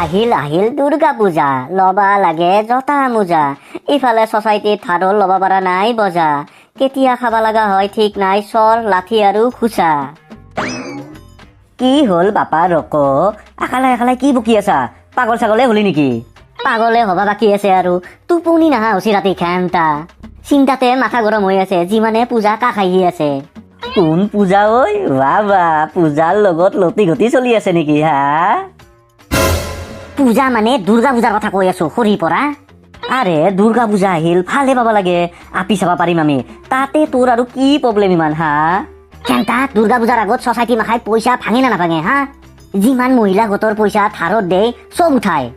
আহিল আহিল দুৰ্গা পূজা, ল'বা লাগে জোতা মোজা। ইফালে ছচাইটিত ধাৰৰ ল'ব পৰা নাই বজা। কেতিয়া খাব লগা হয় ঠিক নাই, চৰ লাঠি আৰু ঘোচা। কি হ'ল বাপা ৰক, আকালাই আকালাই কি বকি আছা? পাগল ছাগলে হলি নেকি? পাগলে হবা বাকী আছে আৰু। টোপনি নাহা হৈছে ৰাতি ঘেণ্টা। চিন্তাতে মাথা গৰম হৈ আছে, যিমানে পূজা কাষ আহি আছে। কোন পূজা ঐ? বাবা, পূজাৰ লগত লতি ঘটি চলি আছে নেকি হা? পূজা মানে দুৰ্গা পূজাৰ কথা কৈ আছো সৰিৰ পৰা। আৰে দুৰ্গা পূজা আহিল, ভালে পাব লাগে, আপি চাব পাৰিম আমি। তাতে তোৰ আৰু কি প্ৰব্লেম ইমান হা? ঘেণ্টা, দুৰ্গা পূজাৰ আগত ছচাইটি মাখাই পইচা ভাঙে না নাভাঙে হা? যিমান মহিলা গোটৰ পইচা ধাৰত দেই চব উঠায়।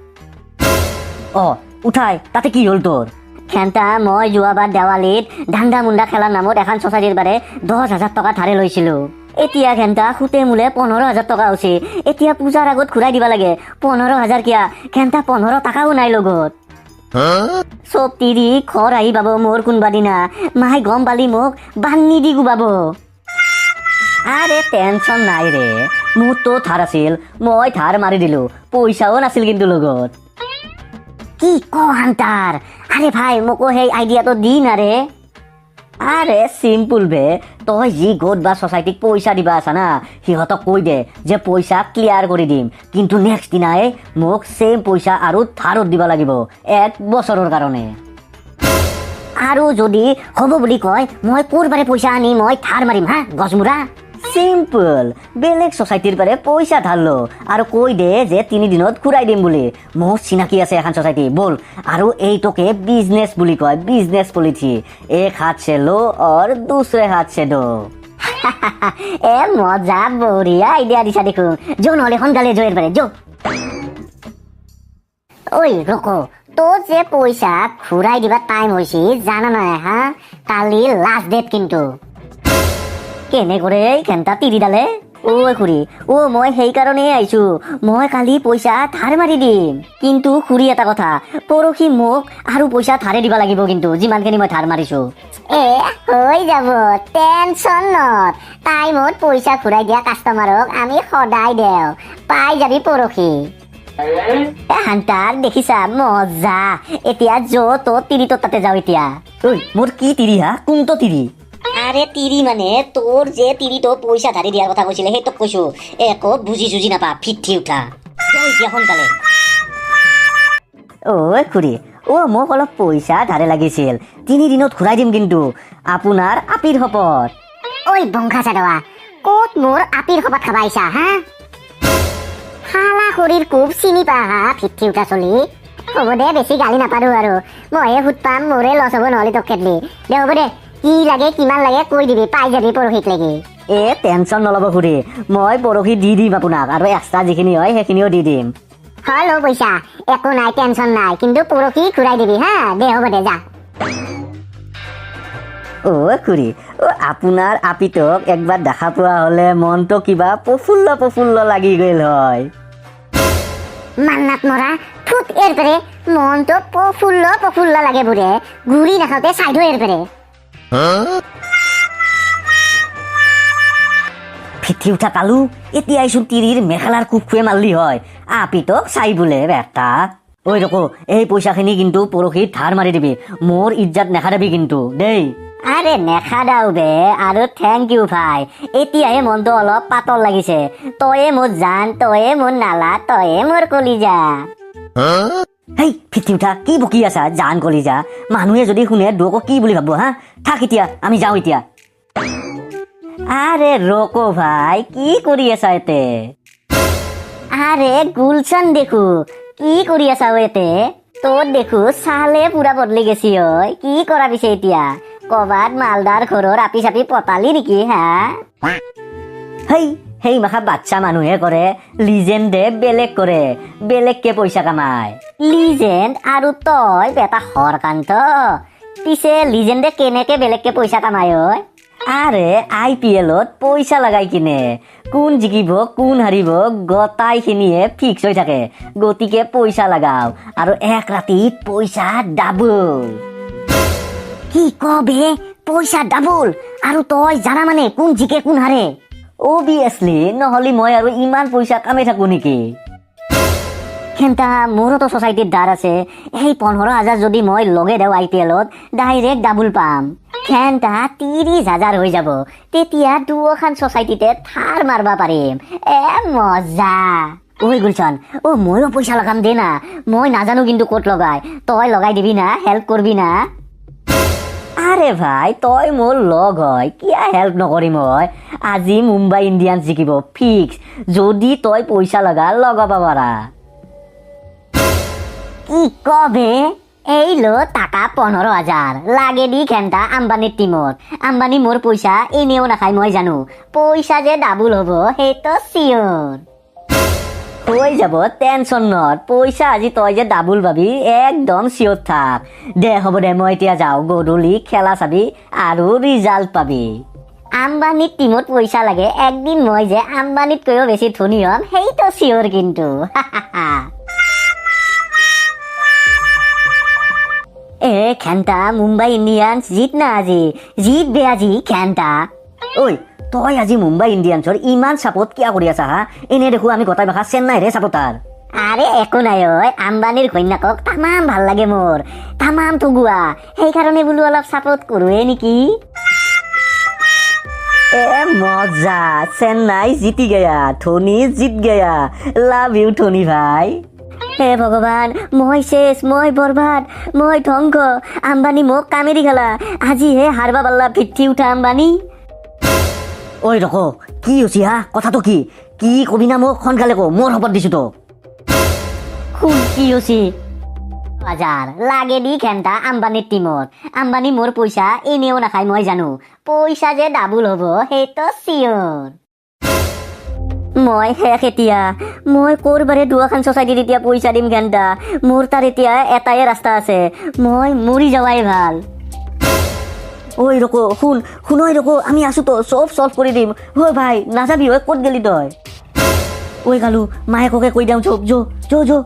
অ উঠাই, তাতে কি হ'ল তোৰ? ঘেণ্টা, মই যোৱাবাৰ দেৱালীত দাণ্ডা মুণ্ডা খেলাৰ নামত এখন ছচাইটিৰ বাৰে 10,000 টকা ধাৰে লৈছিলো। এতিয়া ঘেণ্টা সুতে মূলে 15,000 টকা হৈছে। এতিয়া পূজাৰ আগত ঘূৰাই দিব লাগে। 15,000 কিয়া ঘেণ্টা, 15 টকাও নাই লগত। চব তিৰি ঘৰ আহি পাব মোৰ কোনোবা দিনা। মাই গম পালি মোক বান্নি দি কোবাব। আৰে টেনচন নাই ৰে, মোৰতো ধাৰ আছিল, মই ধাৰ মাৰি দিলো, পইচাও নাছিল কিন্তু লগত। কি ক হান্তাৰ! আৰে ভাই, মোকো সেই আইডিয়াটো দি না ৰে। আৰে চিম্পুল বে, তই যি গোট বা ছচাইটিক পইচা দিবা আছা না, সিহঁতক কৈ দে যে পইচা ক্লিয়াৰ কৰি দিম, কিন্তু নেক্সট দিনাই মোক ছেম পইচা আৰু ধাৰত দিব লাগিব এক বছৰৰ কাৰণে। আৰু যদি হ'ব বুলি কয়, মই ক'ৰ পাৰে পইচা আনি মই ধাৰ মাৰিম হা গছমূৰা? চিম্পল, বেলেগ ছচাইটিৰ পাৰে পইচা ধাৰ ল আৰু কৈ দে যে 3 দিনত ঘূৰাই দিম বুলি। মোৰ চিনাকি আছে এখন ছচাইটি, ব'ল। আৰু এইটোকে বিজনেছ বুলি কয়, বিজনেছ পলিচি। एक हाथ से लो और दूसरे हाथ से दो। এ মজা, বঢ়িয়া আইডিয়া দিছা দেখোন। যো নহ'লে সোনকালে যো এৰ পাৰে যো। ঐ ৰক, তোৰ যে পইচা ঘূৰাই দিবা টাইম হৈছে জানা নাই হা? কালি লাষ্ট ডেট কিন্তু। কেনে কৰে এই ঘেণ্টা তিৰিডালে? ঐ খুৰী, অ মই সেইকাৰণেই আহিছো, মই কালি পইচা ধাৰ মাৰি দিম। কিন্তু খুৰী এটা কথা, পৰহি মোক আৰু পইচা ধাৰে দিব লাগিব কিন্তু, যিমানখিনি মই ধাৰ মাৰিছো। এ হৈ যাব, টেনচন নত। টাইমত পইচা ঘূৰাই দিয়া কাষ্টমাৰক আমি সদায় দেওঁ। পাই যাবি পৰহি। এ হান্তাৰ, দেখিছা মজা! এতিয়া য'ত ত'ত তিৰি তোৰ তাতে যাওঁ এতিয়া। ঐ, মোৰ কি তিৰি হা? কোনটো তিৰি? আৰে তিৰি মানে তোৰ যে তিৰিটো পইচা ধাৰি দিয়াৰ কথা কৈছিলে, সেইটোক কৈছো। একো বুজি চুজি নাপা ফিঠি উঠা। যা এতিয়া সোনকালে। ঐ খুৰী, অ মোক অলপ পইচা ধাৰে লাগিছিল, 3 দিনত ঘূৰাই দিম কিন্তু, আপোনাৰ আপিৰ শপত। ঐ বংশা চাদৱা, ক'ত মোৰ আপিৰ শপত খাবা আহিছা হা? শালা খৰিৰ কোব চিনি পা হা ফিঠি উঠা চলি। হ'ব দে, বেছি গালি নাপাৰো আৰু, মইহে সুত পাম, মোৰে লছ হ'ব নহ'লে তোক খেদলি। দে হ'ব দে, কি লাগে কিমান লাগে কৈ দিবি, পাই যাবি পৰহিক লাগি। এ টেনচন নল'ব খুৰী, মই পৰহি দি দিম আপোনাক আৰু এক্সট্ৰা যিখিনি হয় সেইখিনিও দি দিম। হ'ল পইচা, একো নাই, টেনচন নাই, কিন্তু পৰহি ঘূৰাই দিবি হা। দে হ'ব দে, যা। অ খুৰী, অ আপোনাৰ আপিটোক একবাৰ দেখা পোৱা হ'লে মনটো কিবা প্ৰফুল্ল প্ৰফুল্ল লাগি গ'ল হয়। মান্নাত মৰা ফুট এৰ পেৰে, মনটো প্ৰফুল্ল প্ৰফুল্ল লাগে বুৰে। গুৰি নাখাওঁতে চাইডো এৰ পেৰে। ফিঠি উঠা কালো, এতিয়াইচোন তিৰিৰ মেখেলাৰ কোব খুৱে মাৰলি হয়। আপিটোক চাই বোলে বেটা। ঐ ৰকো, এই পইচাখিনি কিন্তু পৰহি ধাৰ মাৰি দিবি, মোৰ ইজ্জাত নেখাদাবি কিন্তু দেই। আৰে নেখাদাও বে, আৰু thank U ভাই। এতিয়াহে মনটো অলপ পাতল লাগিছে। তয়ে মোৰ জান, তয়ে মোৰ নালা, তয়ে মোৰ কলিজা। হেই ফিঠি উঠা, কি বকি আছা জান কলিজা? মানুহে যদি শুনে দুয়োকো কি বুলি ভাবব হা? থাক এতিয়া, আমি যাওঁ এতিয়া। আৰে ৰকো ভাই, কি কৰি আছা এতে? আৰে গুলচন দেখো, কি কৰি আছা ঐ এতে? তোৰ দেখো চালে পুৰা বদলি গেছি ঐ। কি কৰা পিছে এতিয়া? ক'বাত মালদাৰ ঘৰৰ আপি চাপি পতালি নেকি হা? হেই, সেই মাখা বাচ্চা মানুহে কৰে, লিজেণ্ডে বেলেগ কৰে, বেলেগকে পইচা কামায়। লিজেণ্ড আৰু তই বেটা হৰকান্ত। পিছে লিজেণ্ডে কেনেকে বেলেগকে পইচা কামায় ঐ? আৰে আই পি এলত পইচা লগাই কিনে, কোন জিকিব কোন হাৰিব গোটাইখিনিয়ে ফিক্স হৈ থাকে। গতিকে পইচা লাগাও আৰু এক ৰাতিত পইচা ডাবল। কি ক বে, পইচা ডাবল? আৰু তই জানা মানে কোন জিকে কোন হাৰে? অবিয়াছলি, নহ'লে মই আৰু ইমান পইচা কামাই থাকো নেকি? খেন্তা মোৰোতো ছ'চাইটিত ধাৰ আছে। এই 15,000 যদি মই লগে দিওঁ, আইপিএলত ডাইৰেক্ট ডাবুল পাম। খেন্তা 30,000 হৈ যাব। তেতিয়া দুখন ছ'চাইটিতে থাৰ মাৰবা পাৰিম। এ মজা। ঐ গুলচন, অ' ময়ো পইচা লগাম দে না। মই নাজানো কিন্তু ক'ত লগাই, তই লগাই দিবি না? হেল্প কৰবি না? আৰে ভাই, তই মোৰ লগ হয়, কিয় হেল্প নকৰিম হয়? আজি মুম্বাই ইণ্ডিয়ানছ জিকিব ফিক্স। যদি তই পইচা লগা, লগাব পাৰা। কি কবে? এই লো টাকা 15,000 লাগে দি খেন্তা আম্বানীৰ টিমত। আম্বানী মোৰ পইচা এনেও নাখায়, মই জানো। পইচা যে ডাবুল হ'ব, সেইটো চিয়ৰ। হৈ যাব, টেনচন নত। পইচা আজি তই যে ডাবুল পাবি, একদম চিয়ৰ থাক। দে, হ'ব দে, মই এতিয়া যাওঁ। গধূলি খেলা চাবি আৰু ৰিজাল্ট পাবি। আম্বানীৰ টিমত পইচা লাগে। একদিন মই যে আম্বানীতকৈও বেছি ধনী হ'ম, সেইটো চিয়ৰ কিন্তু। এ খেন্তা, মুম্বাই ইণ্ডিয়ানছ জিত না আজি, জিতবে আজি খেন্তা। ঐ, তই আজি মুম্বাই ইণ্ডিয়ানছৰ ইমান চাপৰ্ট কিয় কৰি আছা হা? এনে দেখো আমি গোটাই ভাষা চেন্নাইৰে চাপৰ্টাৰ। আৰে একো নাই ঐ, আম্বানীৰ ঘৈণীয়েকক তামাম ভাল লাগে মোৰ, তামাম ঠগুৱা। সেইকাৰণে বোলো অলপ চাপৰ্ট কৰোৱে নেকি। এ মজা, চেন্নাই জিতি গয়া, ধোনী জিত গয়া। লাভ you Dhoni ভাই। হে ভগৱান, মই শেষ, মই বৰবাদ, মই ধ্বংস। আম্বানী মোক কামেৰি খেলা। আজিহে হাৰবা পাল্লা ভিত্তি উঠা আম্বানী। ঐ ৰক, কি হৈছে হা? কথাটো কি? কি কবি না মোক? সোনকালে ক, মোৰ শপত দিছো তোক। শুন কি হৈছে। হাজাৰ লাগে দি খেন্তা আম্বানীৰ টিমত। আম্বানী মোৰ পইচা এনেও নাখায়, মই জানো। পইচা যে ডাবুল হ'ব, সেইটো চিয়ৰ। মই শেষ এতিয়া। মই ক'ৰবাৰে দুখন ছ'চাইটিত এতিয়া পইচা দিম ঘেণ্টা? মোৰ তাৰ এতিয়া এটাই ৰাস্তা আছে, মই মৰি যোৱাই ভাল। ঐ ৰক, শুন শুন, ঐ ৰক, আমি আছো তো, চব চল্ভ কৰি দিম। ঐ ভাই, নাযাবি। ঐ, ক'ত গেলি তই? ঐ গালু, মায়েককে কৈ দিওঁ। চব যো যো যো।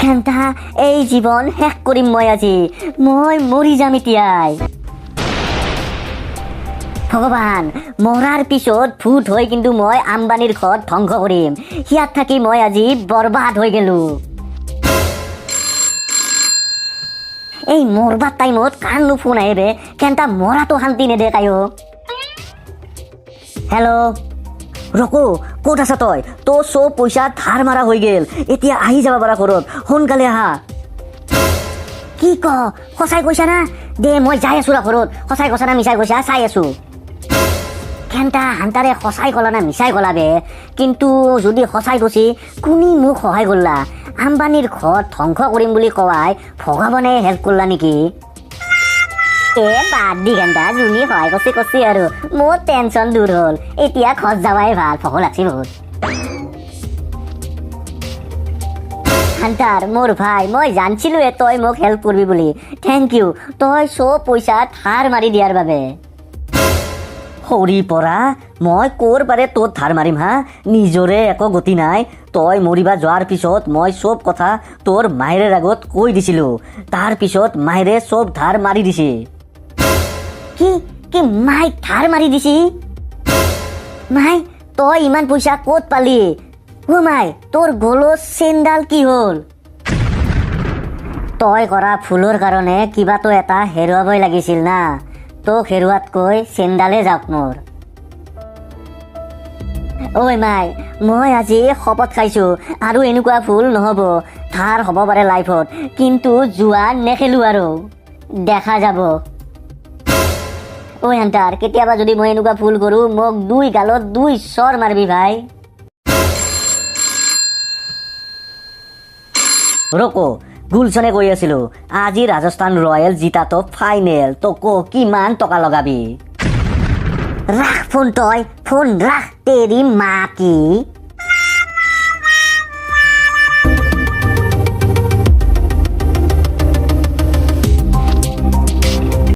ঘেণ্টা, এই জীৱন শেষ কৰিম মই আজি। মই মৰি যাম এতিয়াই। ভগৱান, মৰাৰ পিছত ভূত হৈ কিন্তু মই আম্বানীৰ ঘৰত ধ্বংস কৰিম। ইয়াত থাকি মই আজি বৰবাদ হৈ গেলো। এই মৰবাৰ টাইমত কাৰনো ফোন আহে বে? কেনটা মৰাটো শান্তি নেদে কায়ো। হেল্ল' ৰকো, ক'ত আছা তই? তোৰ চব পইচা ধাৰ মাৰা হৈ গেল। এতিয়া আহি যাব পাৰা ঘৰত, সোনকালে আহা। কি ক? সঁচাই কৈছা না? দে, মই যাই আছো ৰ ঘৰত। সঁচাই কৈছা না মিছাই কৈছা চাই আছো। ঘেণ্টা, হান্তাৰে সঁচাই ক'লা না মিছাই ক'লা বে? কিন্তু যদি সঁচাই কৈছি, কোনি মোক সহায় কৰলা? আম্বানীৰ ঘৰ ধ্বংস কৰিম বুলি কোৱাই ভগৱানে হেল্প কৰলা নেকি? এ বাদ দি ঘেণ্টা, যোনি সহায় কৰছি কৰছি আৰু মোৰ টেনচন দূৰ হ'ল। এতিয়া ঘৰত যাৱাই ভাল, ভোকো লাগছি বহুত। হান্তাৰ মোৰ ভাই, মই জানছিলোৱে তই মোক হেল্প কৰবি বুলি। Thank U, তই চব পইচা ধাৰ মাৰি দিয়াৰ বাবে। সৰি পৰা, মই ক'ৰ পাৰে তোৰ ধাৰ মাৰিম হা? নিজৰে একো গতি নাই। তই মৰিবা যোৱাৰ পিছত মই চব কথা তোৰ মায়েৰে আগত কৈ দিছিলোঁ। তাৰ পিছত মায়েৰে চব ধাৰ মাৰি দিছে। কি কি? মাইক ধাৰ মাৰি দিছি? মাই, তই ইমান পইচা ক'ত পালি? অ' মাই, তোৰ গলৰ চেইনডাল কি হ'ল? তই কৰা ভুলৰ কাৰণে কিবাটো এটা হেৰুৱাবই লাগিছিল না। তোক হেৰুৱাতকৈ চেইনডালে যাওক মোৰ। ঐ মাই, মই আজি শপত খাইছো, আৰু এনেকুৱা ভুল নহ'ব। ধাৰ হ'ব পাৰে লাইফত, কিন্তু জুৱা নেখেলো আৰু। দেখা যাব। ঐ হান্তাৰ, কেতিয়াবা যদি মই এনেকুৱা ভুল কৰোঁ, মোক দুই গালত দুই চৰ মাৰবি ভাই। ৰকো, গুলচনে কৈ আছিলো, আজি ৰাজস্থান ৰয়েল জিতাটো ফাইনেল। তোক কিমান টকা লগাবি? ৰাখ ফোন, তই ফোন ৰাখ। তেৰি মা কি।